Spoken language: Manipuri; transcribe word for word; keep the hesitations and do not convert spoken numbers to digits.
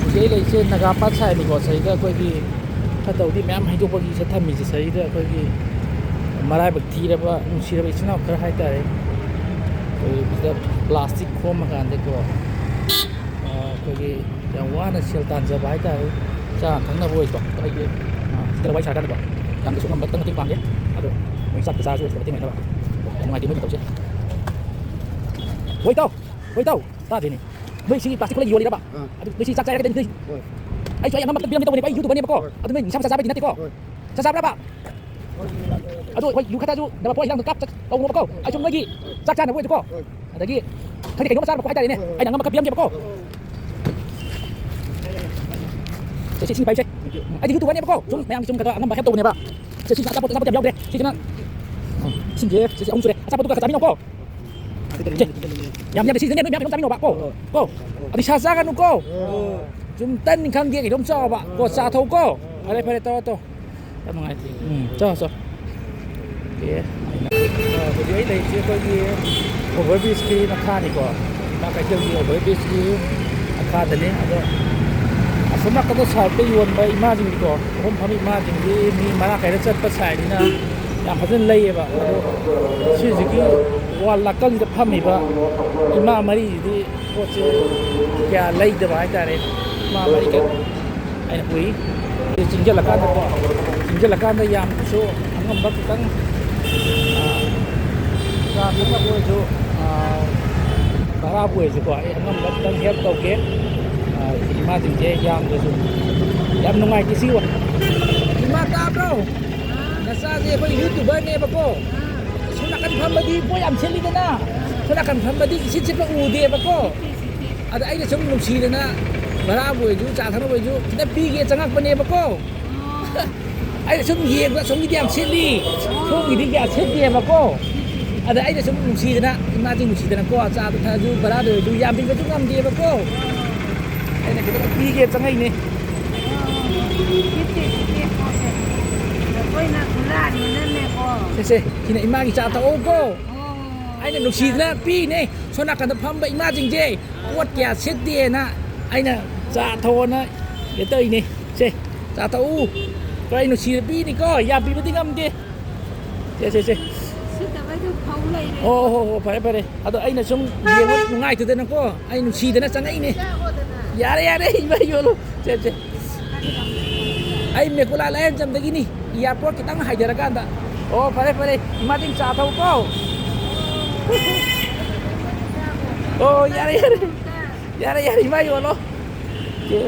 ꯍꯧꯖꯤꯛ ꯑꯩ ꯂꯩꯔꯤꯁꯦ ꯅꯥꯒꯥ ꯄꯥꯠ ꯁꯥꯏꯠꯅꯤꯀꯣ꯫ ꯁꯤꯗꯩꯗ ꯑꯩꯈꯣꯏꯒꯤ ꯐꯠꯇꯕꯗꯤ ꯃꯌꯥꯝ ꯍꯩꯗꯣꯛꯄꯒꯤ ꯁꯤꯗ ꯊꯝꯃꯤꯁꯦ꯫ ꯁꯤꯗꯩꯗ ꯑꯩꯈꯣꯏꯒꯤ ꯃꯔꯥꯏꯕꯛ ꯊꯤꯔꯕ, ꯅꯨꯡꯁꯤꯔꯕ ꯏꯆꯤꯟ ꯏꯅꯥꯎ ꯈꯔ ꯍꯥꯏꯇꯥꯔꯦ, ꯑꯩꯈꯣꯏ ꯁꯤꯗ ꯄ꯭ꯂꯥꯁꯇꯤꯛ ꯈꯣꯝꯃꯀꯥꯟꯗꯀꯣ, ꯑꯩꯈꯣꯏꯒꯤ ꯌꯥꯝ ꯋꯥꯅ ꯁꯦꯜ ꯇꯥꯟꯖꯕ ꯍꯥꯏꯇꯥꯔꯦ, ꯆꯥꯅ ꯊꯛꯅꯕ ꯑꯣꯏꯀꯣ꯫ ꯑꯩꯒꯤ, ꯑ, ꯁꯤꯗ ꯋꯥꯔꯤ ꯁꯥꯔꯀꯥꯟꯗꯀꯣ, ꯌꯥꯝꯅꯁꯨ ꯑꯉꯝꯕ ꯈꯤꯇꯪ ꯃꯇꯦꯡ ꯄꯥꯡꯒꯦ꯫ ꯑꯗꯣ ꯃꯣꯏ ꯆꯥꯛꯇ ꯆꯥꯔꯁꯨ ꯁꯤꯗ ꯃꯇꯦꯡ ꯑꯣꯏꯅꯕ꯫ ꯌꯥꯝ ꯅꯨꯡꯉꯥꯏꯇꯦ ꯃꯣꯏ ꯃꯇꯧꯁꯦ꯫ ꯍꯣꯏ ꯏꯇꯥꯎ, ꯍꯣꯏ ꯏꯇꯥꯎ, ꯇꯥꯗꯦꯅꯦ꯫ ꯅꯣꯏ ꯁꯤꯒꯤ ꯄ꯭ꯂꯥꯁꯇꯤꯛ ꯈꯨꯠꯂꯩ ꯌꯣꯜꯂꯤꯔꯕ? ꯑꯥ꯫ ꯑꯗꯨ ꯅꯣꯏ ꯁꯤ ꯆꯥꯛ ꯆꯥꯔꯒꯗꯤ ꯅꯣꯏ, ꯍꯣꯏ꯫ ꯑꯩꯁꯨ ꯑꯩ ꯑꯉꯝꯕ ꯈꯤꯇꯪ ꯄꯤꯔꯝꯒꯦ ꯇꯧꯕꯅꯦꯕ, ꯑꯩ YouTuberꯅꯦꯕꯀꯣ꯫ ꯍꯣꯏ꯫ ꯑꯗꯨ ꯅꯣꯏ ꯅꯤꯁꯥ ꯄꯨꯁꯥ ꯆꯥꯕꯗꯤ ꯅꯠꯇꯦꯀꯣ? ꯍꯣꯏ꯫ ꯆꯥꯛ ꯆꯥꯕ꯭ꯔꯕ? ꯑꯗꯣ ꯍꯣꯏ, ꯌꯨ ꯈꯔ ꯊꯛꯑꯁꯨ ꯗꯕꯜ ꯐꯣꯔ ꯍꯤꯗꯥꯛꯇꯣ ꯀꯥꯞ ꯆꯠ ꯇꯧꯅꯣꯕꯀꯣ꯫ ꯑꯩ ꯁꯨꯝ ꯅꯣꯏꯒꯤ ꯆꯥꯛ ꯆꯥꯅꯕ ꯑꯣꯏꯁꯨꯀꯣ꯫ ꯍꯣꯏ꯫ ꯑꯗꯒꯤ ꯈꯪꯗꯦ, ꯀꯩꯅꯣꯝꯃ ꯆꯥꯅꯕ ꯍꯥꯏꯇꯥꯔꯦꯅꯦ꯫ ꯍꯣꯏ, ꯍꯣꯏ꯫ ꯑꯩꯅ ꯑꯉꯝꯕ ꯈꯔ ꯄꯤꯔꯝꯒꯦꯕꯀꯣ꯫ ꯍꯣꯏ, ꯍꯣꯏ꯫ ꯁꯦ, ꯁꯤ ꯏꯁꯤꯡ ꯄꯥꯏꯌꯨꯁꯦ꯫ ꯊꯦꯡꯀ꯭ꯌꯨ꯫ ꯑꯩꯗꯤ YouTuberꯅꯦꯕꯀꯣ꯫ ꯁꯨꯝ ꯃꯌꯥꯝꯒꯤ ꯁꯨꯝ ꯈꯔ ꯈꯔ ꯑꯉꯝꯕ help ꯇꯧꯕꯅꯦꯕ꯫ ꯁꯦ, ꯁꯤ ꯑꯆꯥꯄꯣꯠ, ꯑꯆꯥꯄꯣꯠ ꯌꯥꯝ ꯌꯥꯎꯈ꯭ꯔꯦ꯫ ꯁꯤꯁꯤꯅ, ꯁꯤꯡꯁꯦ, ꯁꯤꯁꯦ ꯑꯍꯨꯝ ꯁꯨꯔꯦ꯫ ꯑꯆꯥꯄꯣꯠꯇꯨꯒ ꯈꯔ ꯆꯥꯃꯤꯟꯅꯧꯀꯣ꯫ ꯁꯦ, ꯌꯥꯝ ꯌꯥꯝꯗꯦ, ꯁꯤꯁꯤꯅꯦ ꯅꯣꯏ ꯃꯌꯥꯝ ꯀꯩꯅꯣꯝ ꯆꯥꯃꯤꯟꯅꯧꯕ ꯀꯣ꯫ ꯀꯣ꯫ ꯅꯤꯁꯥ ꯆꯥꯒꯅꯨꯀꯣ꯫ ꯁꯨꯝ ꯇꯟ ꯈꯪꯗꯦ, ꯀꯩꯅꯣꯝ ꯆꯥꯎꯕ ꯀꯣ, ꯆꯥ ꯊꯛꯎꯀꯣ꯫ ꯐꯔꯦ, ꯐꯔꯦ, ꯇꯧꯔꯣ, ꯇꯧꯔꯣ꯫ ꯌꯥꯝ ꯅꯨꯡꯉꯥꯏꯇꯦ꯫ ꯎꯝ, ꯆꯥꯎ, ꯆꯥꯎ꯫ ꯑꯦ, ꯑꯩꯅ, ꯑ, ꯍꯧꯖꯤꯛ ꯑꯩ ꯂꯩꯔꯤꯁꯦ ꯑꯩꯈꯣꯏꯒꯤ over bridgeꯀꯤ ꯃꯈꯥꯅꯤꯀꯣ, ꯏꯃꯥ ꯀꯩꯊꯦꯜꯒꯤ over bridgeꯀꯤ ꯃꯈꯥꯗꯅꯤ꯫ ꯑꯗꯣ ꯑꯁꯣꯝ ꯅꯥꯀꯟꯗ ꯁꯥꯏꯠꯇ ꯌꯣꯟꯕ ꯏꯃꯥꯁꯤꯡꯗꯤꯀꯣ, ꯄꯣꯠꯐꯝ ꯐꯝꯕ ꯏꯃꯥꯁꯤꯡꯗꯤ ꯃꯤ ꯃꯔꯥꯡ ꯀꯥꯏꯅ ꯆꯠꯄ ꯁꯥꯏꯠꯅꯤꯅ ꯌꯥꯝ ꯐꯖꯅ ꯂꯩꯌꯦꯕ꯫ ꯑꯗꯣ ꯁꯤꯁꯤꯒꯤ wall ꯅꯥꯀꯟꯁꯤꯗ ꯐꯝꯃꯤꯕ ꯏꯃꯥ ꯃꯔꯤꯁꯤꯗꯤ ꯄꯣꯠꯁꯦ ꯀꯌꯥ ꯂꯩꯗꯕ ꯍꯥꯏꯇꯥꯔꯦ꯫ ꯏꯃꯥ ꯃꯔꯤ ꯈꯛ ꯑꯩꯅ ꯎꯏ꯫ ꯁꯤ ꯆꯤꯡꯁꯤꯜꯂꯀꯥꯟꯗꯀꯣ, ꯆꯤꯡꯁꯤꯜꯂꯀꯥꯟꯗ ꯌꯥꯝꯅꯁꯨ ꯑꯉꯝꯕ ꯈꯤꯇꯪ, ꯑꯥ, ꯆꯥ ꯊꯛꯅꯕ ꯑꯣꯏꯔꯁꯨ, ꯑꯥ, ꯚꯔꯥꯕꯨ ꯑꯣꯏꯔꯁꯨꯀꯣ, ꯑꯩ ꯑꯉꯝꯕ ꯈꯤꯇꯪ help ꯇꯧꯒꯦ꯫ ꯑꯥ, ꯏꯃꯥꯁꯤꯡꯁꯦ ꯌꯥꯝꯗ꯭ꯔꯁꯨ ꯌꯥꯝ ꯅꯨꯡꯉꯥꯏꯇꯦ ꯁꯤ ꯋꯥ-, ꯏꯃꯥ ꯇꯥꯕ꯭ꯔꯣ? ꯅꯆꯥꯁꯦ ꯑꯩꯈꯣꯏ YouTuberꯅꯦꯕꯀꯣ꯫ ꯁꯣꯝ ꯅꯥꯀꯟ ꯐꯝꯕꯗꯤ ꯄꯣꯠ ꯌꯥꯝ ꯁꯤꯠꯂꯤꯗꯅ, ꯁꯣꯝ ꯅꯥꯀꯟ ꯐꯝꯕꯗꯤ ꯏꯁꯤꯠ ꯁꯤꯠꯄ ꯎꯗꯦꯕꯀꯣ꯫ ꯑꯗ ꯑꯩꯅ ꯁꯨꯝ ꯅꯨꯡꯁꯤꯗꯅ, ꯚꯔꯥꯕꯨ ꯑꯣꯏꯔꯁꯨ, ꯆꯥ ꯊꯛꯅꯕ ꯑꯣꯏꯔꯁꯨ, ꯈꯤꯇꯪ ꯄꯤꯒꯦ ꯆꯪꯉꯛꯄꯅꯦꯕꯀꯣ꯫ ꯑꯩꯅ ꯁꯨꯝ ꯌꯦꯡꯕ, ꯑꯁꯣꯝꯒꯤꯗꯤ ꯌꯥꯝ ꯁꯤꯠꯂꯤ, ꯁꯣꯝꯒꯤꯗꯤ ꯀꯌꯥ ꯁꯤꯠꯇꯦꯕꯀꯣ꯫ ꯑꯗ ꯑꯩꯅ ꯁꯨꯝ ꯅꯨꯡꯁꯤꯗꯅ, ꯏꯃꯥꯁꯤ ꯅꯨꯡꯁꯤꯗꯅꯀꯣ, ꯆꯥꯗ ꯊꯛꯑꯁꯨ, ꯚꯔꯥꯗ ꯑꯣꯏꯔꯁꯨ, ꯌꯥꯝ ꯄꯤꯕꯁꯨ ꯉꯝꯗꯦꯕꯀꯣ꯫ ꯑꯩꯅ ꯈꯤꯇꯪ ꯄꯤꯒꯦ ꯆꯪꯉꯛꯏꯅꯦ꯫ ꯁꯤꯠꯇꯦ, ꯁꯤꯠꯇꯦ, ꯄꯣꯠꯁꯦ꯫ ꯑꯩꯈꯣꯏꯅ ꯈꯨꯂꯥꯅꯤꯅꯅꯦꯀꯣ꯫ ꯁꯦ, ꯁꯦ, ꯁꯤꯅ ꯏꯃꯥꯒꯤ ꯆꯥ ꯊꯛꯑꯣꯀꯣ꯫ ꯑꯣ꯫ ꯑꯩꯅ ꯅꯨꯡꯁꯤꯗꯅ ꯄꯤꯅꯦ꯫ ꯁꯣꯝ ꯅꯥꯀꯟꯗ ꯐꯝꯕ ꯏꯃꯥꯁꯤꯡꯁꯦ ꯄꯣꯠ ꯀꯌꯥ ꯁꯤꯠꯇꯦꯅ ꯑꯩꯅ ꯆꯥ ꯊꯧꯑꯣꯅ ꯀꯩꯅꯣ ꯇꯧꯔꯤꯅꯦ꯫ ꯁꯦ, ꯆꯥ ꯊꯛꯎ꯫ ꯀꯩꯅꯣ, ꯁꯤꯗ ꯄꯤꯅꯤꯀꯣ, ꯌꯥꯝ ꯄꯤꯕꯗꯤ ꯉꯝꯗꯦ꯫ ꯁꯦ, ꯁꯦ, ꯁꯦ꯫ ꯁꯤꯠꯇꯕꯩꯗꯨ ꯐꯧ ꯂꯩꯔꯦ꯫ ꯑꯣ, ꯍꯣ, ꯍꯣ, ꯐꯔꯦ, ꯐꯔꯦ꯫ ꯑꯗꯣ ꯑꯩꯅ ꯁꯨꯝ ꯌꯦꯡꯕ ꯅꯨꯡꯉꯥꯏꯇꯗꯅꯀꯣ, ꯑꯩ ꯅꯨꯡꯁꯤꯗꯅ ꯆꯪꯉꯛꯏꯅꯦ꯫ ꯌꯥꯔꯦ, ꯌꯥꯔꯦ, ꯏꯃꯥ ꯌꯣꯜꯂꯣ꯫ ꯁꯦ, ꯁꯦ꯫ ꯑꯩ ꯃꯦꯀꯨꯂꯥ ꯂꯥꯏꯌꯦꯟ ꯆꯝꯗꯒꯤꯅꯤ꯫ ꯑꯦꯌꯥꯔꯄꯣꯔꯠ ꯈꯤꯇꯪ ꯍꯥꯏꯊꯔꯀꯥꯟꯗ꯫ ꯑꯣ, ꯐꯔꯦ, ꯐꯔꯦ꯫ ꯏꯃꯥꯗꯤ ꯆꯥ ꯊꯛꯎꯀꯣ꯫ ꯑꯣ, ꯌꯥꯔꯦ, ꯌꯥꯔꯦ꯫ ꯌꯥꯔꯦ, ꯌꯥꯔꯦ, ꯏꯃꯥ ꯌꯣꯜꯂꯣ꯫ ꯁꯦ꯫